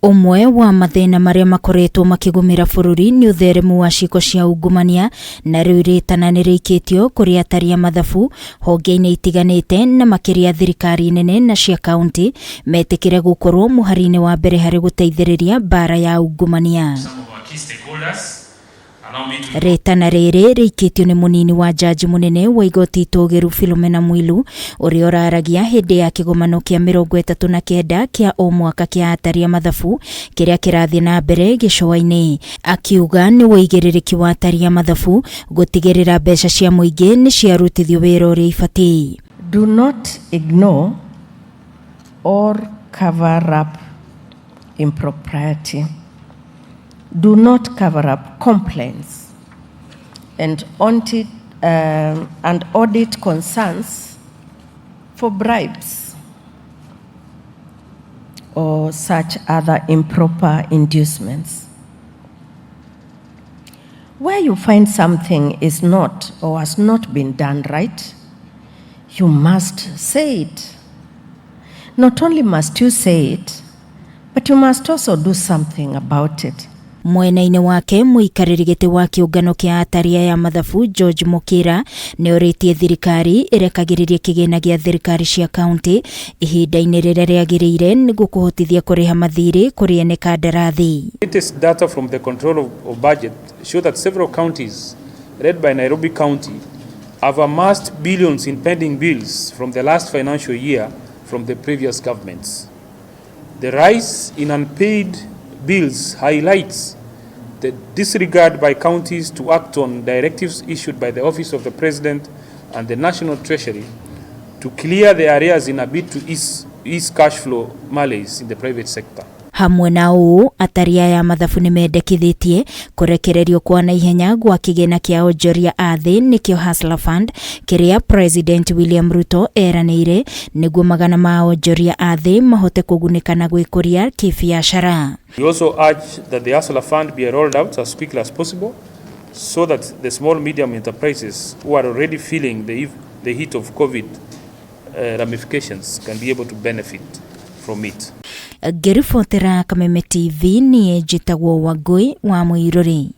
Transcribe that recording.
Ũmwe wa mathĩna marĩa makoretwo makĩgũmĩra bũrũri nĩ ũtheremu wa ciĩko cia ungumania, na rĩu rĩtana nĩ rĩikĩtio kũrĩ atari a mathabu honge-inĩ itiganĩte na makĩria thirikari nene na cia kaunti metĩkĩre gũkorwo mũhari-inĩ wa mbere harĩ gũteithĩrĩria mbara ya ungumania. Rĩtana rĩrĩ rĩikĩtio nĩ mũnini wa jaji mũnene wa igoti itũgĩru Philomena Mwilu, ũrĩa ũraragia hĩndĩ ya kĩgomano kĩa 39 kĩa o mwaka kĩa atari a mathabu kĩrĩa kĩrathiĩ na mbere gĩcũa-inĩ, akiuga nĩ ũigĩrĩrĩki wa atari a mathabu gũtigĩrĩra mbeca cia mũingĩ nĩ ciarutithio wĩra ũrĩa ibatiĩ. Do not ignore or cover up impropriety. Do not cover up complaints and audit concerns for bribes or such other improper inducements. Where you find something is not or has not been done right, you must say it. Not only must you say it, but you must also do something about it. Mwena-inĩ wake, mũikarĩri gĩtĩ wa kĩũngano kĩa atari aya mathabu George Mukira nĩ orĩtie thirikari ĩrekagĩrĩrie kĩgĩna gĩa thirikari cia kaunti ihinda-inĩ rĩrĩa rĩagĩrĩire nĩguo kũhotithia kũrĩha mathirĩ kũrĩ ene kandarathi. Latest data from the Control of Budget show that several counties, led by Nairobi County, have amassed billions in pending bills from the last financial year from the previous governments. The rise in unpaid bills highlights the disregard by counties to act on directives issued by the Office of the President and the National Treasury to clear the arrears in a bid to ease cash flow malaise in the private sector. Hamwe na ũũ, atari aya mathabu nĩ mendekithĩtie kũrekererio kwa naihenya gwa kĩgĩna kĩa onjoria a thĩ, nĩkĩo Hustler Fund, kĩrĩa President William Ruto eranĩire nĩguo magana ma onjoria a thĩ mahote kũgunĩka na gwĩkũria kĩbiacara. We also urge that the Hustler Fund be rolled out as quickly as possible so that the small medium enterprises who are already feeling the heat of COVID ramifications can be able to benefit from it. Ngĩribotera Kameme TV, niĩ njĩtagwo Wangũi wa Mũirũrĩ.